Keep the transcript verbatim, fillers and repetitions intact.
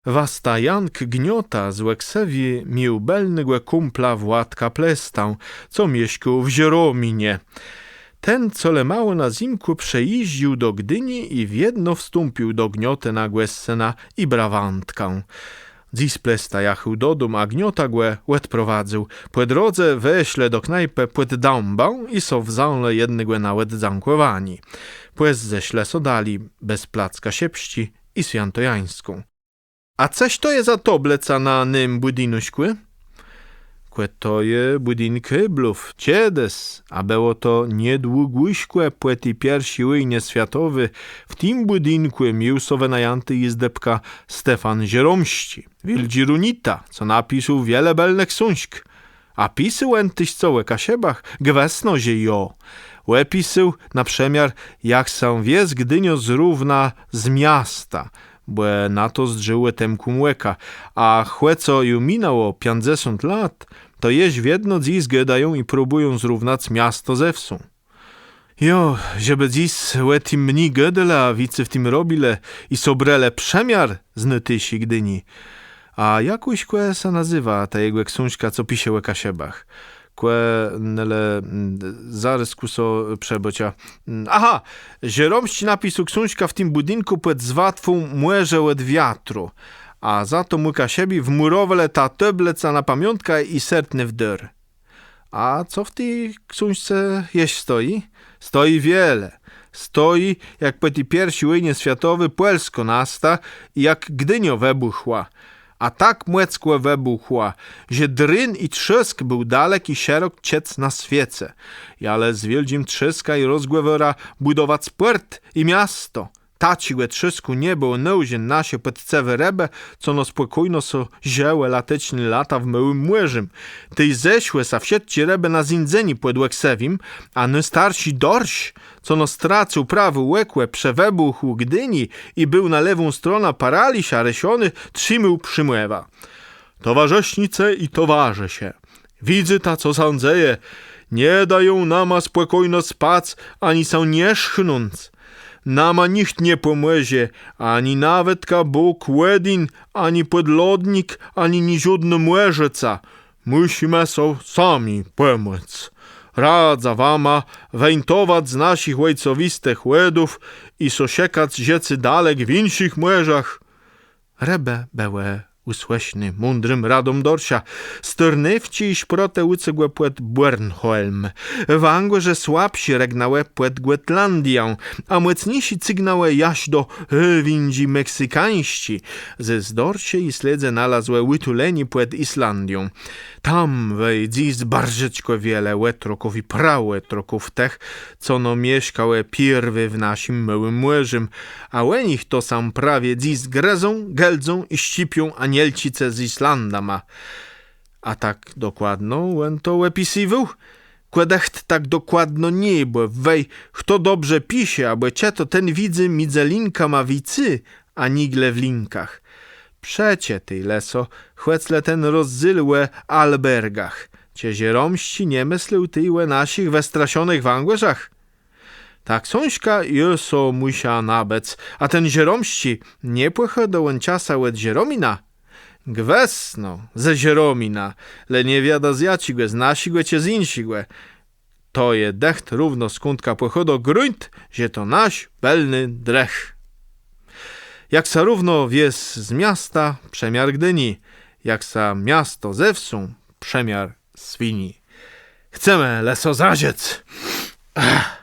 Wasta Jank Gniota z Òksëwi miôł bëlnégò kùmpla Władka Plestã, co mieszkôł w Żerominie. Ten, co le mało na zymkù przëjéżdżôł do Gdini i wiedno wstąpił do Gniotë na gòscënã i brawãtkã. Dzys Plesta jachôł dodóm, a Gniota gò òdprowadzył. Pò drodze weszlë do knajpë Pòd Dãbã i so wzãlë jednégò na òddzãkòwanié. Pòzdze szlë so dali, bez plac Kaszëbsczi i Swiãtojańską. A cëż to je za tôblëca na nym bùdinuszkù? Kò to je bùdink Hôblów, czedës, a bëło to niedłëgùszkò pò ti pierszi wòjnie swiatowi, w tim bùdinkù miôł so wënajãtą jizdebkã Stefan Żeromsczi, wiôldżi runita, co napisôł wiele bëlnëch ksążk. A pisôł òn téż co ò Kaszëbach? Gwësno, że jo. Òpisôł, na przëmiôr, jak sã wies Gdiniô zrówna z miastã, bò na to zdrzôł òtemkłim òkã. A chòcô ju minãło piãcdzesąt lat, to jesz wiedno dzys gôdają i próbùją zrównac miasto ze wsą. Jo, żebë dzys ò tim mni gôdelë, a wicy w tim robilë i so brelë przëmiôr z nôtészi Gdini. A jakùż kò sã nazéwa ta jegò ksążka, co pisze ò Kaszëbach? Kò, nele, mm, zarôzkù so przëbôczã. Mm, aha! Żeromsczi napisôł ksążkã w tim bùdinkù pòd zwą Mòrze òd wiatru. A za to mù Kaszëbi wmùrowelë tã tôblëcã na pamiątkã i sertny wdôr. A co w ti ksążce jesz stoji? Stoji wiele. Stoji, jak pò ti pierszi wòjnie swiatowi Pòlskô nasta i jak Gdiniô wëbùchła. A tak mòckò wëbùchła, że drin i trzôsk béł dalek i szerok czëc na swiece. Ale z wiôldżim trzôskã i rozgòwòrã bùdowac pòrt i miasto. Taczégò trzôskù nie bëłë nôżné nasze pòczcëwé rëbë, co no spòkójno so żëłë lateczné lata w Môłim Mòrzim. Tej zeszłë sã wszëtczé rëbë na zéńdzenié pòd Òksëwim, a nôstarszi dorsz, co no stracył prawé òkò przë wëbùchù Gdini i béł na lewą stronã paraliżã rëszony, trzimôł przemòwã. Towarzësznice i towarzësze, widzyta, co sã dzeje. Nie dają nama spòkójno spac ani sã nie tchnąc. Nama nicht nie pòmòże, ani nawetka Bóg Òdin, ani pòdlodnik, ani niżódnô mòrzëca. Mùszimë so sami pòmòc. Radzã wama wëjãtowac z naszich òjcowistëch wòdów i so szëkac żëcé dalek w jinszich mòrzach. Rëbë bëłë ùsłëszné mądrim radóm dorsza. Stôrnawczi i szprotë ùcygłë pòd Bornholm. Wãgòrze słabszi rëgnãłë pòd Gòtlandiã, a mòcniészi cygnãłë jaż do hôwindżi meksykańsczi. Zôs dorszé i sledze nalazłë ùtulenié pòd Islandią. Tam wej dzys baro wiele òtroków i praòtroków tëch, co no mieszkałë pierwi w naszim Môłim Mòrzim, a ò nich to sã prawie dzys grëzą, gëldzą i szczipią Anielczicë z Islandama. A tak dokładno òn to òpisywôł? Kò dëcht tak dokładno nié, bò wej, chto dobrze pisze abò czëtô, ten widzy midzë linkama wicy, anigle w linkach. Przeczëtôj le so chòc le ten rozdzél ò Albergach. Czë Żeromsczi nie mëslôł tej ò naszich wëstraszonëch wãgòrzach? Ta ksążka jô so mùszã nabëc, a ten Żeromsczi nie pòchôdô òn czasã òd Żeromina? Gwësno, ze Żeromina, le nie wiada z jaczégò, z naszégò czë z jinszégò. To je dëcht równo skądka pòchôdô, grunt, że to nasz bëlny drëch. Jak sã równô wies z miastã, przëmiar Gdini. Jak sã miasto ze wsą, przëmiar swini. Chcemë le so zażëc. Ach.